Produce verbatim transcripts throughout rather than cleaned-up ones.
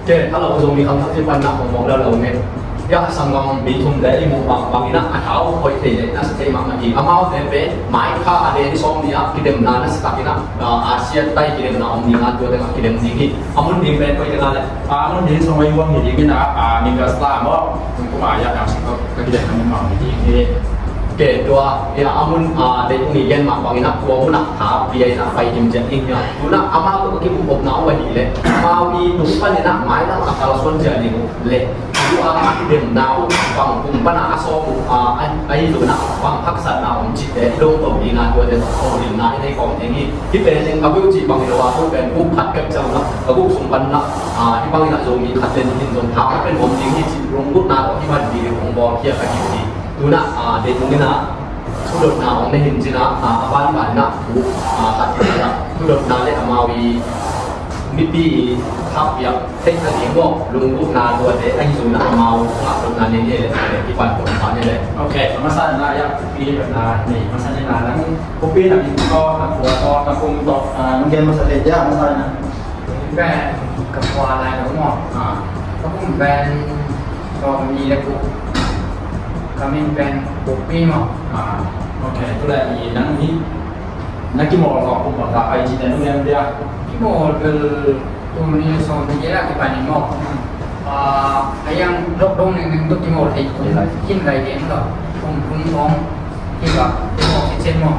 Ke, a lo Zomi Kham Thak ci pan na hong mawk lo lo ne. Ya, sanggam mi thum le i muh bang bang in a, a thau hoih thei le na sa thei mahmah hi. Amaute pen mai kha a den sawm ni a kidemna na sa tak in a, a, Asia tai kidemna om ni a tua teng a kidem ding hi. A mun ding pen hoih teng a le. A mun ding sawm ai wang hi ding in a, a, Mingas la maw. Kum a ya dang sik ka kidem na mun mah hi ding hi. Ke tua, ya, a mun, a, dei kong i gen mah bangin a tua mun a tha pia in a pai kim ciat ding hi a. Tuna amau tawh ka kimuhkhopna uh ahih leh amau i tung panin a mailam a kalsuan ciat ding uh leh tua a kidemna uh bang tung pan a a sawm uh a, a, ahi zongin a bang haksatna om cihte i dong to ding a tuate tawh kawmdimna i nei kawm ding hi. Hih pen in a guk cih bangin a tua pen guk khat kep ciang uh a guk sung pan a, a, hih bangin a Zomi khat le nih in zong tha pen om ding hi cih lunggulhna tawh hih man ding i hong bawl khia ka hi uh hi. Tuna, a, dei tung in a thudotna hong na hin cin a, a, a banban in a thu, a, khat in a thudotna le amau i mipi i thappiak theihna ding maw, lunggulhna tuate ahi zongin a amau ngah dotna nei ni le, le kipan dotna nei le. Ok, a masa in a ya, khuapi dotna nei masa in a nang khuapi na min tawh, na khua tawh, na kum tawh, a, nong gen masa thei dia, a masa in a. Pen ka khua lai lo maw. Ah. Ka kum pen sawmnih le guk. Ka min pen Khuapi maw. Ah, ok. Tu le i nang hi na kimawl tawh kum bang ta pai ci te nong gen dia. Kimawl bel tul nih sawmnih le guk kipan in maw. Ah, a yang lockdown neng neng tawh kimawl thei kum khin lai ding lo. Kum kum thong. Hi ba, kum thong ci cen maw.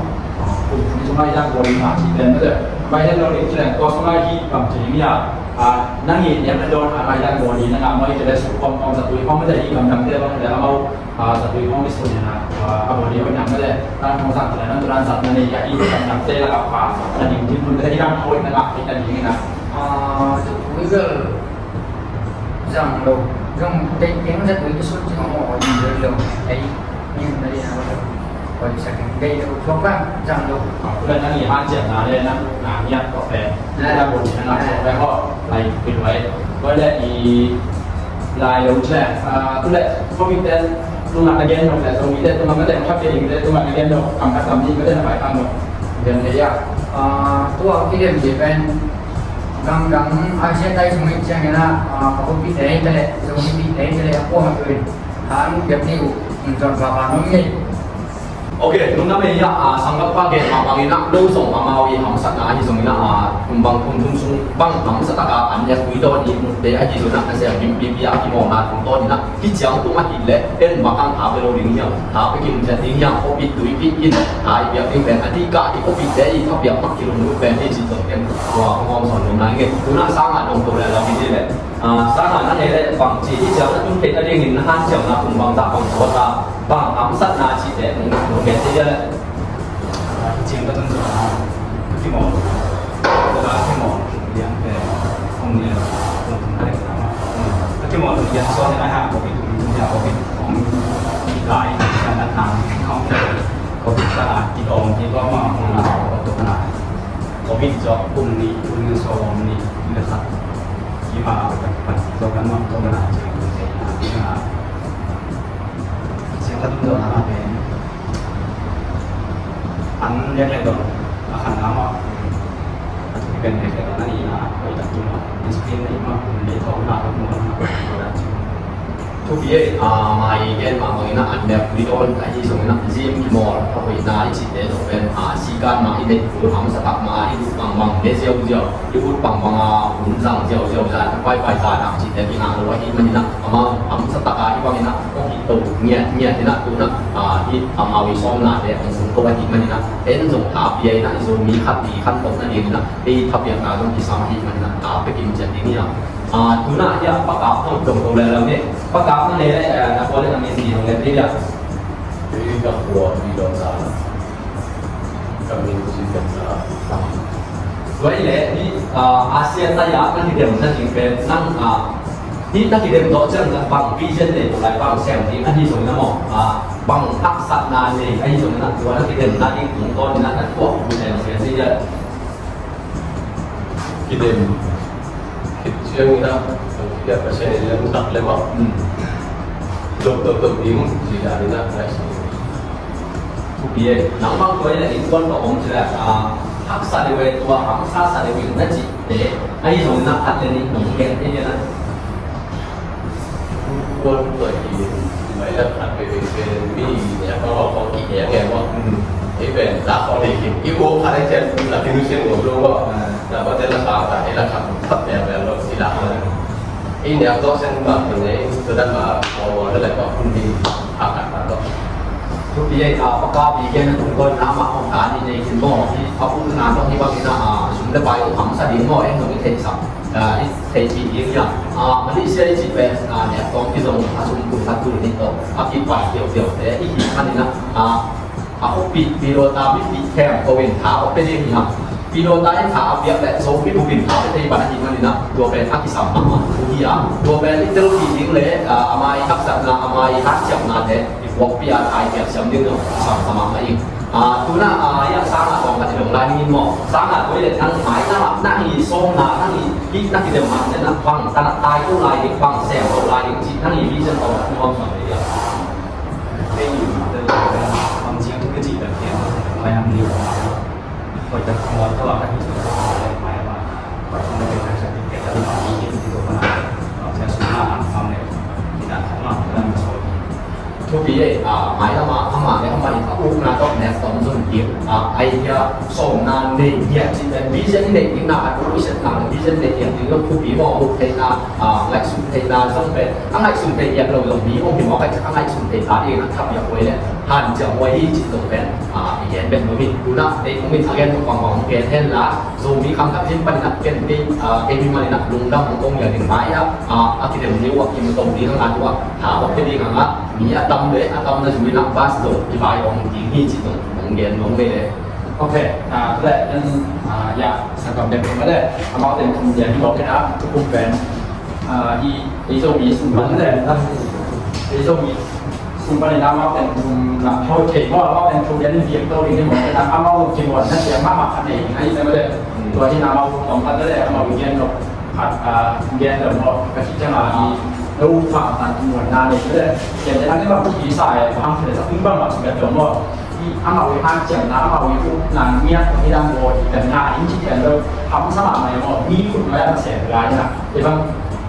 Kum thong sung ai yang bawl in a ci pen mah te. Mai hen lo ding ci leng tua sung ai hi bang ci ding hi a. A, nang i niam na dawn a mai yang bawl in a ngah maw hi te le suk khawm khawm zatui khawm mah te hi gamdangte bang te amau, a, zatui khawm i sun in a, a, a bawl in a ngah mah te. Tang khawm zat te le nang tu dan zat na nei a hi gamdangte lakah pa na ding ding mun te hi dang khawm na ngah hi na ding in a. A, zatui bel zang lo. Zong tei teng zatui tu sut ci ngawng ngawng in lo. Ei, ni na di na lo. Koi sa keng dei lo. Thuak bang zang lo. A, tu le nang i hanciamna le nang na ngiat kawk pen. Na la bun na ngak kawk pen kawk lai pit wai. Koi le i lai lo ci le. A, tu le covid ten tu ngak na gen lo le Zomi te tu ngak na gen khat ke ding te tu ngak na gen lo. Kam khat kam ni ka te na pai kam lo. Gen le ya. A, tua kidem ci pen. Gamdang Asia tai sung i ciangin a, a, ka khuapite hi ta leh, Zomipite hi ta leh, a kuamah tuin kha an piak ding uh, in zon papa nong ngei. Ok, nung na mei ah, a, sanggam pa gen mah bangin a, no zong amau i hamsatna ahi zongin a, a, kum bang kum thum sung bang hamsa taka an nek ui dawn i mutte ahi zongin a, na sem bimbipi a kimawlna tungtawnin a, Hih ciang tung ahih leh en bang hang tha pia lo ding hiam, tha pia kim ciat ding hiam, khuapit tuipit in tha i piak ding pen a dih kah i khuapit te i tha piak mak kilung lut pen hi cih zong en tua hong hawm sawn dong nai nge. Tuna sang ah dong to le lam i dih leh, a, sang ah na ngei leh bang ci hih ciang na tun theih nadingin na hanciamna tung bang tah bang suak a bang hamsatna cih leh nong nong gen thei leh. Ciang ka tun tun a, ka kimawl, ka kimawl liang te, kong liang, kong tun liang te, ka kimawl liang suan te, ai ha, covid tun liang, covid kong kai, ka na tang, kong te, covid ka na, ki dong, ki dong ma, kong na, kong tun na, covid jok, kum ni, kum ni so, kum ni, ni ka sa, ki ma, ka, ka, jok kan ma, kong na, ciang ka tun tun a, ciang ka tun tun a, An lek lek dong a khan lam ah pen lek lek dong a ni na koi tak tu ma discipline nei ma kun lei thawk na ka mu na. Thupi e, a, mai gen mah bangin a an lek ui dawn ahi zongin a gym kimawl a hoihna i cihte zong pen, a, sikan mah i neih kul hamsa tak mah a i ut bangbang ne ziauziau, i ut bangbang a hun zang ziauziau zan a paipai zan a cihte kingah lo ahih manin a amau hamsa tak a i bangin a hong hih to ngiat ngiat in a tun a, a, hih amau i sawmnate hong sung to ahih manin a en zong tha pia in a i Zomi khat i khan to nading in a ei thapiakna zong kisam ahih manin a tha pia kim ciat ding hi a. A, tun a hih a pakap zong dong to le lo ne pakap na le le, a, na kua le na min ti dong le ti dia. Ei ka kua ti dong sa. Ka min si ka sa. Tua i le hih, a, Asia tai a na kidem nading pen nang, a, Hih na kidem tawh ciang na bang vision nei ko lai bang siam ding ahi zongin a maw, a, bang haksatna nei ahi zongin a tua na kidemna ding tungtawn in a na tuah uh lem siam ding a. Kidem khit ciangin a, kidem Pasian in lemsak lem a. Hmm. Tok tok tok ding ci dan in a, Thupi e, nangmah tua in a innkuan tawh om ci leh, a, haksa deuh e tua, a, haksa sa deuh in na cih Ahi zongin a khat le nih hong gen thei lian a. Kuan tua hi mai la khat ve ve ve mi ne a pang a pang ki eng eng maw. Ei pen la khawng nei kim i ko khat ei chen la ki nu sian ko lo maw. La ba te la sa ta ei la khat khat ve ve lo si la. Ei ne a to sen ba ki ne to dan ma ko lo le ko kun di a khat ta lo. Thupi ei a paka bi gen a tung ko na ma hong ta ni nei kin maw. A pu na to ni ba ki na a sum le pai hong sa ding maw ei no i thei sa. A, i theihpih ding hiam? A, Malaysia i cih pen, a, nek tawm kizong a sum tul khat tul nih tawh a kipai kiaukiau te i hih khan in a, a, a khuapih pilota mipih khempeuh in tha a pia ding hiam? Pilota in tha a piak leh Zomi bup in tha a pia thei pan ahih manin a, tua pen a kisam mahmah thu hi a, tua pen i telpih ding le, a, ama i haksatna, ama i hanciamnate i puakpih a, a i piaksiam ding lo a samsam mahmah ing. A, tu-in a, a, hiah sang a tawm khat i dong lai ning in maw. Sang a koi le nang mai lam ah nang i sawmna, nang i hih na kidem mah te na bang, tan a tai ko lai ding, bang sem ko lai ding cih nang i vision tawm khat i hawm sam le hiah. Kei i vision tawm khat i hawm sam le hiah. Mai lam ni. Koi tak ko tawm khat i hawm sam le hiah. Mai lam ah. Koi tak ko tawm khat i hawm sam le hiah. Mai lam ah. Koi tak ko tawm khat i hawm sam le hiah. Thupi ei, a, mailam ah, amah le amah in a ukna tawh nek tawm zon kik, a, idea sawmna nei ngiat cih pen vision i neih ding na a tu i set na vision neih ngiat ding lo thupi maw, muk theihna, a, ngaihsun theihna zong pen a ngaihsun thei ngiat lo zong mi om hi maw, a ngaihsun thei ta ding a thap ia huai le hanciam huai hi cih zong pen, a, i gen pen lo hi. Tu-in a ei kong min a gen tuk bangbang gen hen la, Zomi Khangthak Zin panin a ken kei, a, kei mi manin a lungdam hong kong ia ding mai a, a, a kidem ni uh a kim tong ding a ngat uh a, tha bak te ding a ngah, mi a tam le a tam na zui in a bas zong kivai om ding hi cih zong hong gen nuam ve le. Ok, a, le, en, a, ia, sa kam dem ma le, amau teng kum dia hi bawk in a, tukum pen, a, i, i Zomi sung pan le, i Zomi sung pan in a amau teng kum na, hau thei maw, amau teng kum dia ni viak to ding hi bawk in a, amau kimuan na siam mahmah khat nei, ngai te ma le, tua hi in a amau tong khat le, amau gen lo. Khat, a, gen lo maw, ka cih ciang a, i, lo fak tan muanna nei le, gen te na ke bang i sa e, bang khe sa tung bang bang sung lo maw. I, amau i hanciamna, amau i upna ngiat, i dang maw, i kan nga, in cih kan lo, hamsa mahmah maw, mi khut maw, a masa lai na, i bang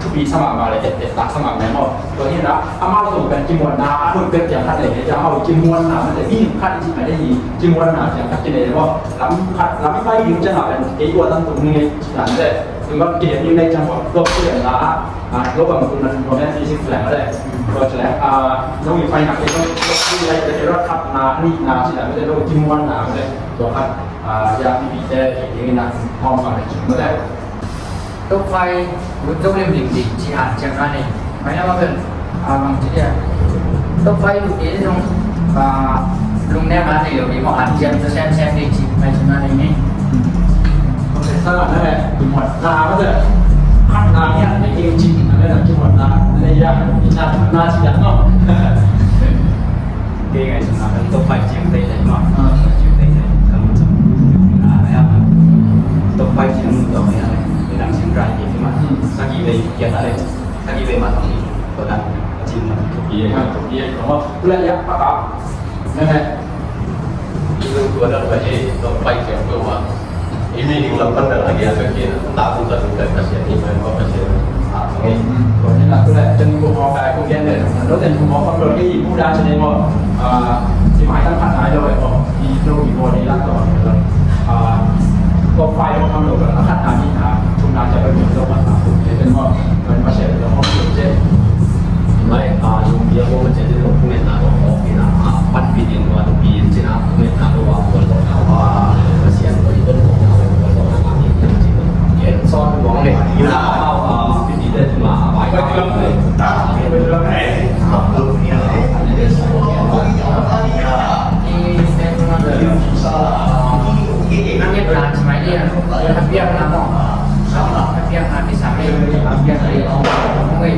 thupi sa mahmah le, et, et, tak sa mahmah maw. Tua hi na, amau tung kan kimuanna, a khut pek kiang khat nei, amau kimuanna, mah te, mi khat i cih mah te, i kimuanna kiang khat kinei maw. Lam khat, lam i pai ding ciang a, kan, kei tua tan tung ni, cih dan te. Tua bang kidem ding na hih ciang bang, tua kidem na, a, tua bang tua na tua na physics leng a le. Tua ci leng, a, no i pai na ke tua, tua lai te tua khat na, nih na, ci leng a le, tua kimuan na a le. Tua khat, a, ia, mi bite, ding na, hong pa le, ci a le. Tua pai, tua lim lim ding, ci han ciang na ni. Mai na ma ben, a, bang ci dia. Tua pai, tua kidem, a, lungnem a nei lo ding, mo han ciang, tua sem sem ding, ci, mai ci na ni ni. Sa na le, kimuanna, na le, khatna ngiat na kei cih, na le, na kimuanna, na le, ia, i na, na ci dan maw. Kei ngaihsutna kan top five ciang tei tei maw. Ah. Top five ciang tei tei. Kan macam. Na, na, ia. Top five ciang tei tei, ia. Minam ciang rai kei maw. Hmm. Sa ki bei kia ta le. Sa ki bei ma tang ni. Tua dan. Cin ma. Tua ki, tua ki, tua maw. Tua le, ia, pa ka. Nene. Itu dua dan baca itu baik yang kedua. Ini yang lapan dan lagi ada kena tak pun tak pun tak kasih ini main apa kasih. Ah, oke. Hmm. Kau ni nak pula tengok kau kau kau ni. Lalu tengok kau kau lagi ibu dah sini mau. Ah, si mai tang khat nai lo ko. Ibu ibu ni lah kau. Ah, kau pai kau kau lo kau khat nai ni. Ah, cuma aja kau ni lo kau tak pun. Jadi mau. Mai, a, lungpi a kua ma ciat in lo kumetna tawh khawk in a, a, panpih ding lo a, lungpi in cin a kumetna lo a, kual tawh na, a, Pasian tawh i ton tawh na, kual tawh na, a, in cin a. Ken sawn nuang le, in a, a, a, lungpi te tuma, a, pai ka. Nang et na cimai dia, a, biak na mo. Biak na di sa mi, biak na di. Ui.